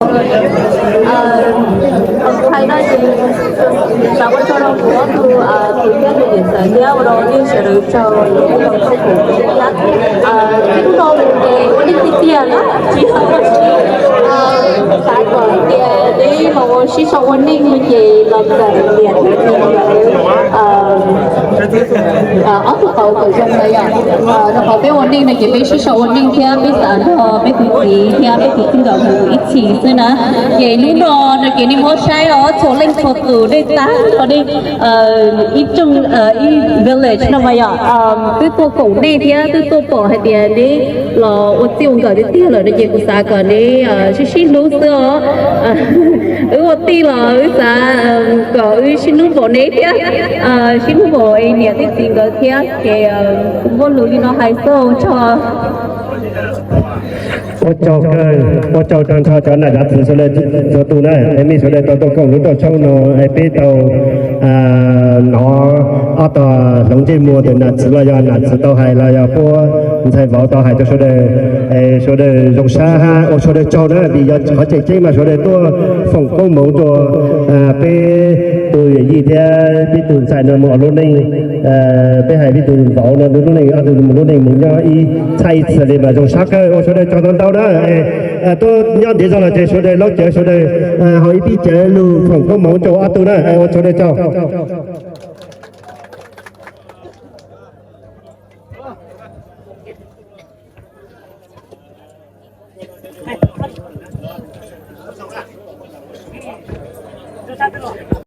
Hais no ces xav ua tsaug rau kuv ob tug kwv thiab tus niam txiv thiab ua rau nej sawv daws tsaug los ua tau txoj kev thiab. Hnub no mus ces ua neej tiag tiag na, tsis xav kom tias neb los ua sib sau ua neej no ces los kawm niam thiab txiv nkawd ob tug qauv kom zoo na yom. Rau qhov peb ua neej no ces peb sib sau ua neej thiab peb xav nrog peb tus txiv thiab peb tus txij nkawm mus ib txhis xwb na. Ces hnub no no ces nej muab saib os, txhua leej txhua tus nej tag ko nej ib tsoom ib village no mas yom, twb tuaj koom nej thiab twb tuaj pom hais tias neb los ua txij ua nkawm tiag tiag lawm no ces kuv xav kom neb sib sib hlub xwb os. Wb ua tij los wb xav kom wb sib hlub npaum neb thiab, sib hlub npaum es niam thiab txiv nkawd thiab. Ces kuv muaj lus li no hais xwb, ua tsaug. Ua tsaug kawg, ua tsaug tag nrho cov nam cov txwv sawv daws txhua tus na, es nej sawv daws tau tuaj koom lub rooj show no es peb tau hnov ob tog hloov ntsej muag tus nam txwv los yog nam txwv tau hais los yog puab ntxhais vauv tau hais rau sawv daws, es sawv daws zoo sab hab ua sawv daws tsaug na, vim yog qhov tseem ceeb mas sawv daws tuaj foom koob hmoov rau peb tus yawm yij thiab peb tus ntxhais no mus ua lub neej, peb hais peb tus vauv no lub neej, ob tug mus lub neej mus nyob ib txhais ib txhis li mas zoo sab kawg, ua sawv daws tsaug ntau ntau na. Tuaj nyob ntiav zog los ces sawv daws laub cawv sawv daws ho ib pib cawv lug foom koob hmoov rau ob tug na, ua sawv daws tsaug.